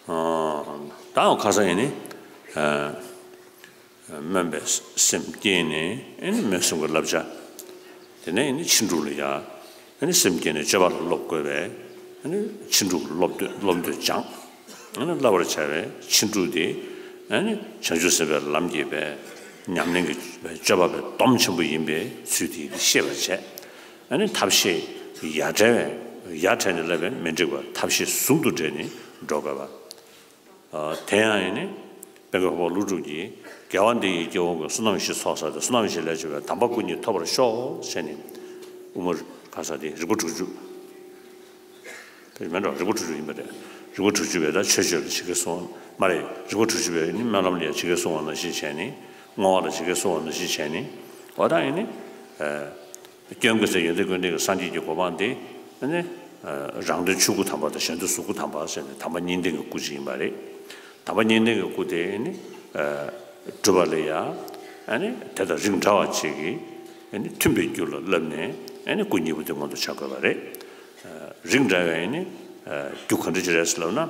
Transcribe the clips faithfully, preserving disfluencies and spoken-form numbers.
ད་ཁ་སང་ཡིན་ནི། སྨོན་པའི་སེམས་བསྐྱེད་ནས་ཨེ་ནི་སྨོན་གསུམ་གྱི་བསླབ་བྱ། དེ་ནས་ཨེ་ནི་ཕྱིན་དྲུག་ལ་ཡ། ཨེ་ནི་སེམས་བསྐྱེད་ནས་སྤྱོད་པ་ལ་སློབ་དགོས་པས། ཨེ་ནི་ཕྱིན་དྲུག་སློབ་འདོད་སློབ་འདོད་སྦྱངས། ཨེ་ནི་བསླབ་པར་བྱ་བའི་ཕྱིན་དྲུག་དེ། ཨེ་ནི་བྱང་ཆུབ་སེམས་དཔའི་ལམ་གྱི་པའི་ཉམས་ལེན་གྱི་པའི་སྤྱོད་པ་པའི་སྡོམ་ཆེན་པོ་ཡིན་པའི་ཚུལ་དེ་ཤེས་པར་བྱས། ཨེ་ནི་ཐབས་ཤེས་ཡ་བྲལ་བའི་ཡ་བྲལ་ནས་སླེབས་པའི་མི་འགྲིག་པ་ཐབས་ཤེས་ཟུང་དུ་འབྲེལ་ནས་འགྲོ་དགོས་པ། དེ་ཡང་ཡིན་ནི། དཔལ་མགོན་འཕགས་པ་ཀླུ་སྒྲུབ་ཀྱིས་དགེ་བ་འདི་ཡིས་སྐྱེ་བོ་ཀུན། བསོད་ནམས་བཞི་ཚོགས་བསགས་ཏེ། བསོད་ནམས་བཞི་ལས་བྱུང་བའི་དམ་པ་སྐུ་གཉིས་ཐོབ་པར་ཤོག་ཟེར་ནས། དབུ་མ་ག་ས་དེ་རིག་པ་དྲུག་ཅུ། དེ་མེད་འགྲོ། རིག་པ་དྲུག་ཅུ་ཡིན་པ་རེད། རིག་པ་དྲུག་ཅུ་པས་ད་ཆོས་སྤྱོད་ལ་ཇི་སྐད་གསུངས་མ་རེད། རིག་པ་དྲུག་ཅུ་པས་ནི་སྨོན་ལམ་ལ་ཡང་ཇི་སྐད་གསུངས་པ་ནང་བཞིན་བྱས་ནས། བསྔོ་བ་ལ་ཇི་སྐད་གསུངས་པ་ནང་བཞིན་བྱས་ནས། འོ་ད་ཡིན་ནི། སྐྱོན་ཀུན་ཟད་ཡོན་ཏན་ཀུན་ལྡན་གྱི་སངས་རྒྱས་ཀྱི་གོ་འཕང་དེ་ནི། རང་དོན་ཆོས་སྐུ་དམ་པ་དང་གཞན་དོན་གཟུགས་སྐུ་དམ་པ་ཟེར་ནས་དམ་པ་གཉིས་ལྡན་གྱི་སྐུ་ཅིག་ཡིན་པ་རེད། དམ་པ་གཉིས་ལྡན་གྱི་སྐུ་དེ་ནི། སྒྲུབ་པ་ལ་ཡ། ཨ་ནི་དེ་དང་རིགས་འདྲ་བ་ཅིག་གིས་ཨ་ནི་མཐུན་པའི་རྒྱུ་ལ་བསླབས་ནས། ཨ་ནི་སྐུ་གཉིས་པོ་དེ་མངོན་དུ་བྱ་དགོས་པ་རེད། རིགས་འདྲ་བའི་ཨ་ནི་རྒྱུ་ག་འདྲ་ཅིག་རེད་ཟེར་ལབ་ན།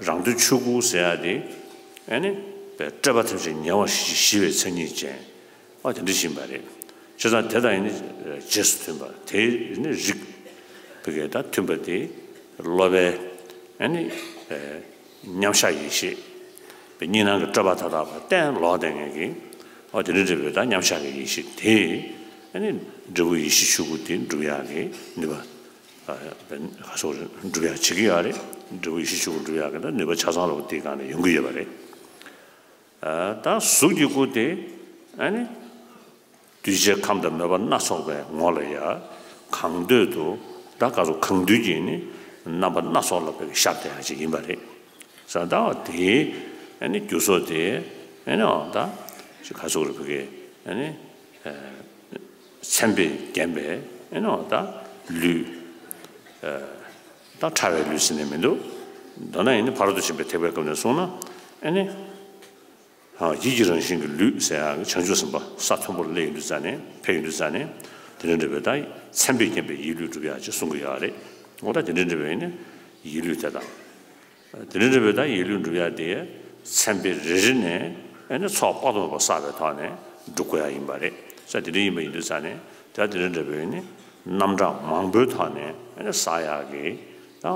རང་དོན་ཆོས་སྐུ་ཟེར་ཡ་དེ། ཨ་ནི་སྤྲོས་པ་ཐམས་ཅད་ཉེ་བར་ཞི་ཞི་བའི་མཚན་ཉིད་ཅན། ཨ་དེ་འདྲ་ཞིག་ཡིན་པ་རེད། བྱས་ཙང་དེ་དང་ཡིན་ནི་རྗེས་སུ་མཐུན་པ་དེ་ནི་རིགས་བི་གའི་ད་མཐུན་པ་དེ་སློབ་པའི་ཨ་ནི་མཉམ་གཞག་ཡེ་ཤེས་པའི་གཉིས་སྣང་གི་སྤྲོས་པ་མཐའ་དག་པ་གཏན་ལོག་བསྟན་མཁན་གྱི། ཨ་དེ་འདྲ་འདྲ་བའི་ད་མཉམ་གཞག་གི་ཡེ་ཤེས་དེ་ཨ་ནི་འབྲས་བུ་ཡེ་ཤེས་ཆོས་སྐུ་དེ་འགྲུབ་ཡག་གི་ནུས་པ། ཁ་སོགས་འགྲུབ་ཡག་བྱེད་ཀྱི་ཡོད་རེད། འབྲས་བུ་ཡེ་ཤེས་ཆོས་སྐུ་འགྲུབ་ཡག་གི་ད་ནུས་པ་ཆ་ཚང་ལོག་དེའི་སྒང་ནས་ཡོང་གི་ཡོད་པ་རེད། ད་གཟུགས་ཀྱི་སྐུ་དེ་ཨ་ནི་འདུས་བྱས་ཁམས་དང་མོས་པ་སྣ་ཚོགས་པའི་ངོ་ལ་ཡ། གང་འདོད་དུ་ད་ག་ཚོད་གང་འདུལ་གྱི་ནི་རྣམ་པ་སྣ་ཚོགས་ལ་བབས་ཤར་བསྡད་ཡག་ཅིག་ཡིན་པ་རེད། ས་ད་དེའི་ཨ་ནི་རྒྱུ་ཚོགས་དེ་ཨ་ནི་འོ་ད་ཅི་ག་ཚོད་རེད་བུ་གའི་ཨ་ནི་མཚན་དཔེས་བརྒྱན་པའི་ཨ་ནི་འོ་ད་ལུས། ད་ཕྲ་བའི་ལུས་ཟེར་ནས་མི་འདུག་མདོར་ན་ཡིན་ནི་ཕ་རོལ་ཏུ་ཕྱིན་པའི་ཐེག་པའི་སྐབས་ནས་གསུངས་ན་ཨ་ནི། ཡིད་ཀྱི་རང་བཞིན་གྱི་ལུས་ཟེར་ཡག་གི་བྱང་ཆུབ་སེམས་དཔའ་ས་མཐོན་པོར་སླེབས་ཡོང་དུས་ཙ་ནས་ཕེབས་ཡོང་དུས་ཙ་ནས་དེ་འདྲ་འདྲ་བའི་ད་མཚན་དཔེས་བརྒྱན་པའི་ཡིད་ལུས་སྒྲུབ་ཡག་ཅིག་གསུང་གི་ཡོད་རེད། འོ་ད་དེ་འདྲ་འདྲ་བའི་ནི་ཡིད་ལུས་དེ་དང་། དེ་འདྲ་འདྲ་བའི་ད་ཡིད་ལུས་སྒྲུབ་ཡག་དེ་མཚན་དཔེ་རེ་རེ་ནས་ཨ་ནི་ཚོགས་དཔག་ཏུ་མེད་པ་བསགས་པའི་ཐོག་ནས་སྒྲུབ་དགོས་ཡག་ཡིན་པ་རེད། ས་དེ་འདྲ་ཡིན་པ་ཡིན་དུས་ཙ་ནས་ད་དེ་འདྲ་འདྲ་བའི་ནི་རྣམ་གྲངས་མང་པོའི་ཐོག་ནས་ཨ་ནི་བསགས་ཡག་གི་ད་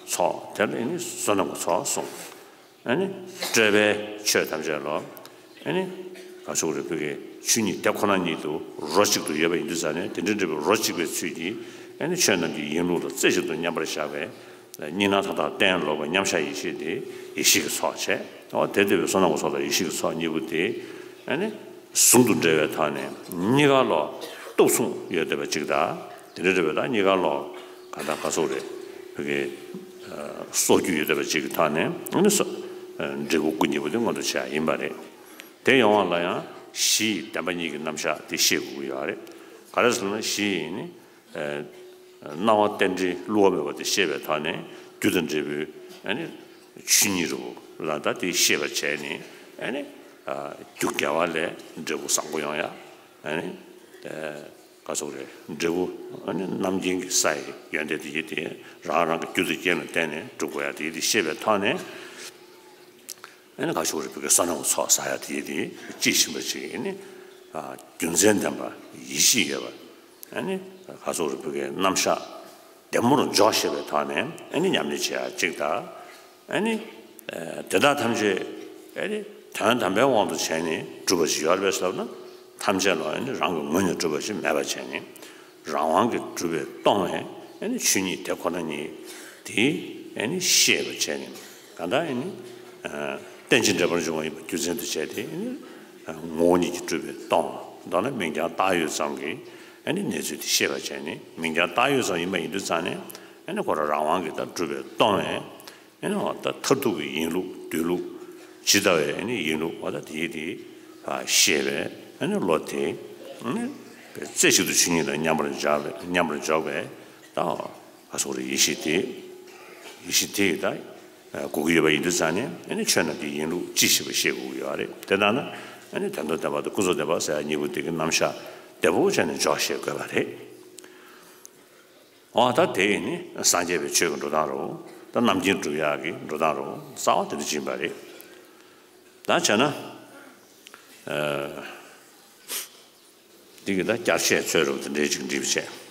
ཚོགས་དེ་ལ་ཨ་ནི་བསོད་ནམས་ཀྱི་ཚོགས་གསུངས། ཨ་ནི་སྤྲོས་པའི་ཆོས་ཐམས་ཅད་ལ་ཨ་ནི་ག་ཚོད་རེད་བུ་གའི་ཆོས་ཉིད་དེ་ཁོ་ན་ཉིད་དུ་རོ་གཅིག་ཏུ་ཡོད་པ་ཡིན་དུས་ཙ་ནས་དེ་འདྲ་འདྲ་བའི་རོ་གཅིག་པའི་ཚུལ་གྱིས་ཨ་ནི་ཆོས་རྣམས་ཀྱི་ཡིན་ལུགས་ལ་རྩེ་གཅིག་ཏུ་མཉམ་པར་བཞག་པའི་གཉིས་སྣང་མཐའ་དག་གཏན་ལོག་པའི་མཉམ་གཞག་ཡེ་ཤེས་དེ་ཡེ་ཤེས་ཀྱི་ཚོགས་བྱས། འོ་དེ་ལྟ་བུའི་བསོད་ནམས་ཀྱི་ཚོགས་དང་ཡེ་ཤེས་ཀྱི་ཚོགས་གཉིས་པོ་དེ་ཨ་ནི་ཟུང་དུ་འབྲེལ་བའི་ཐོག་ནས་གཉིས་ཀ་ལ་གཏུག་མཚུངས་ཡོད་བསྡད་པ་གཅིག་དང་། དེ་འདྲ་འདྲ་བའི་ད་གཉིས་ཀ་ལ་ག་ད་ག་ཚོད་རེད་བུ་གའི་སོགས་རྒྱུ་ཡོད་བསྡད་པ་གཅིག་གི་ཐོག་ནས་ཨ་ནི་སོ་འབྲས་བུ་སྐུ་གཉིས་པོ་དེ་མངོན་དུ་བྱས་ཡག་ཡིན་པ་རེད། དེ་ཡོང་བ་ལ་ཡང་གཞི་ཡི་བདེན་པ་གཉིས་ཀྱི་རྣམ་གཞག་དེ་ཤེས་དགོས་ཀྱི་ཡོད་རེད། ག་རེ་ཟེར་ན་གཞི་ཡི་ནི། སྣང་བ་རྟེན་འབྲེལ་བསླུ་བ་མེད་པ་དེ་ཤེས་པའི་ཐོག་ནས་རྒྱུ་དང་འབྲས་བུའི་ཨ་ནི་ཆོས་ཉིད་རུ་ལ་ད་དེ་ཤེས་པར་བྱས་ནས་ཨ་ནི་རྒྱུ་དགེ་བ་ལས་འབྲས་བུ་བཟང་པོ་ཡོང་ཡ། ཨ་ནི་ག་ཚོད་རེད་འབྲས་བུ་ཨ་ནི་རྣམ་མཁྱེན་གྱི་ས་ཡི་ཡོན་ཏན་དེ་ཡི་དེ་རང་རང་གི་རྒྱུ་དང་རྐྱེན་ལ་བརྟེན་ནས་སྒྲུབ་དགོས་ཡ་དེ་ཡི་དེ་ཤེས་པའི་ཐོག་ནས། ཨ་ནི་ག་ཞུ་རེ་བུ་གའི་བསོད་ནམས་ཚོགས་བསགས་ཡ་དེ་དེ་དཔྱིས་ཕྱིན་པ་ཅིག་ཨ་ནི་རྒྱུ་མཚན་ལྡན་པ་ཡེ་ཤེས་ཡོད་པ། ཨ་ནི་ག་ཞུ་རེ་བུ་གའི་རྣམ་གཞག་བདེ་མོར་འཇོག་ཤེས་པའི་ཐོག་ནས་ཨ་ནི་ཉམས་ལེན་བྱེད་ཡ་གཅིག་དང་། ཨ་ནི་དེ་དག་ཐམས་ཅད་ཨ་ནི་དོན་དམ་པའི་དབང་དུ་བྱས་ནས་གྲུབ་པ་ཞིག་ཡོད་རེད་པས་ཟེར་ན། ཐམས་ཅད་ལ་ཨ་ནི་རང་གི་ངོས་ནས་གྲུབ་པ་ཞིག་མེད་པར་བྱས་ནས། རང་དབང་གིས་གྲུབ་པས་སྟོང་བའི་ཨ་ནི་ཆོས་ཉིད་དེ་ཁོ་ན་ཉིད་དེ་ཨ་ནི་ཤེས་པར་བྱས་ནས། གང་ལྟར་ཨ་ནི་རྟེན་ཅིང་འབྲེལ་པར་འབྱུང་བ་ཡིན་པ་རྒྱུ་མཚན་དུ་བྱས་ཏེ་ཨ་ནི་ངོ་བོ་ཉིད་ཀྱིས་གྲུབ་པས་སྟོང་བ། མདོར་ན་མིང་རྐྱང་བཏགས་ཡོད་ཙམ་གྱི་ཨ་ནི་གནས་ཚུལ་དེ་ཤེས་པར་བྱས་ནས། མིང་རྐྱང་བཏགས་ཡོད་ཙམ་ཡིན་པ་ཡིན་དུས་ཙང་ནས་ཨ་ནི་ཁོ་རང་རང་དབང་གིས་ད་གྲུབ་པས་སྟོང་བས། ཨ་ནི་འོ་ད་མཐར་ཐུག་གི་ཡིན་ལུགས་སྡོད་ལུགས་ཇི་ལྟ་བའི་ཨ་ནི་ཡིན་ལུགས་འོ་ད་དེའི་དེ་ཤེས་པའི་ཨ་ནི་བློ་དེ་ཨ་ནི་རྩེ་གཅིག་ཏུ་ཆོས་ཉིད་དང་མཉམ་པར་འཇོག་པའི་མཉམ་པར་འཇོག་པའི་ད་ག་སོགས་རེ་ཡེ་ཤེས་དེ་ཡེ་ཤེས་དེ་ད་དགོས་ཀྱི་ཡོད་པ་ཡིན་དུས་ཙང་ནས་ཨ་ནི་ཆོས་རྣམས་ཀྱི་ཡིན་ལུགས་ཅི་ཞིག་པ་ཤེས་དགོས་ཀྱི་ཡོད་རེད། དེ་ལྟར་ན་ཨ་ནི་དོན་དམ་བདེན་པ་དང་ཀུན་རྫོབ་བདེན་པ་ཟེར་ཡ་གཉིས་པོ་དེ་གི་རྣམ་གཞག་བདེ་པོ་བྱས་ནས་འཇོག་ཤེས་དགོས་པ་རེད། འོ་ད་དེ་ཡིན་ནི་སངས་རྒྱས་པའི་ཆོས་ཀྱི་འགྲོ་སྟངས་རུ། ད་ རྣམ་མཁྱེན་སྒྲུབ་ཡག་གི་འགྲོ་སྟངས་རུ་རྩ་བ་དེ་འདྲ་ཕྱིན་པ་རེད། ད་བྱས་ན། ཨ། འདི་གི་ད་བསྐྱར་བཤད་ཚོད་རུ་དེ་འདྲའི་ཅིག་འགྲིག་པ་བྱས།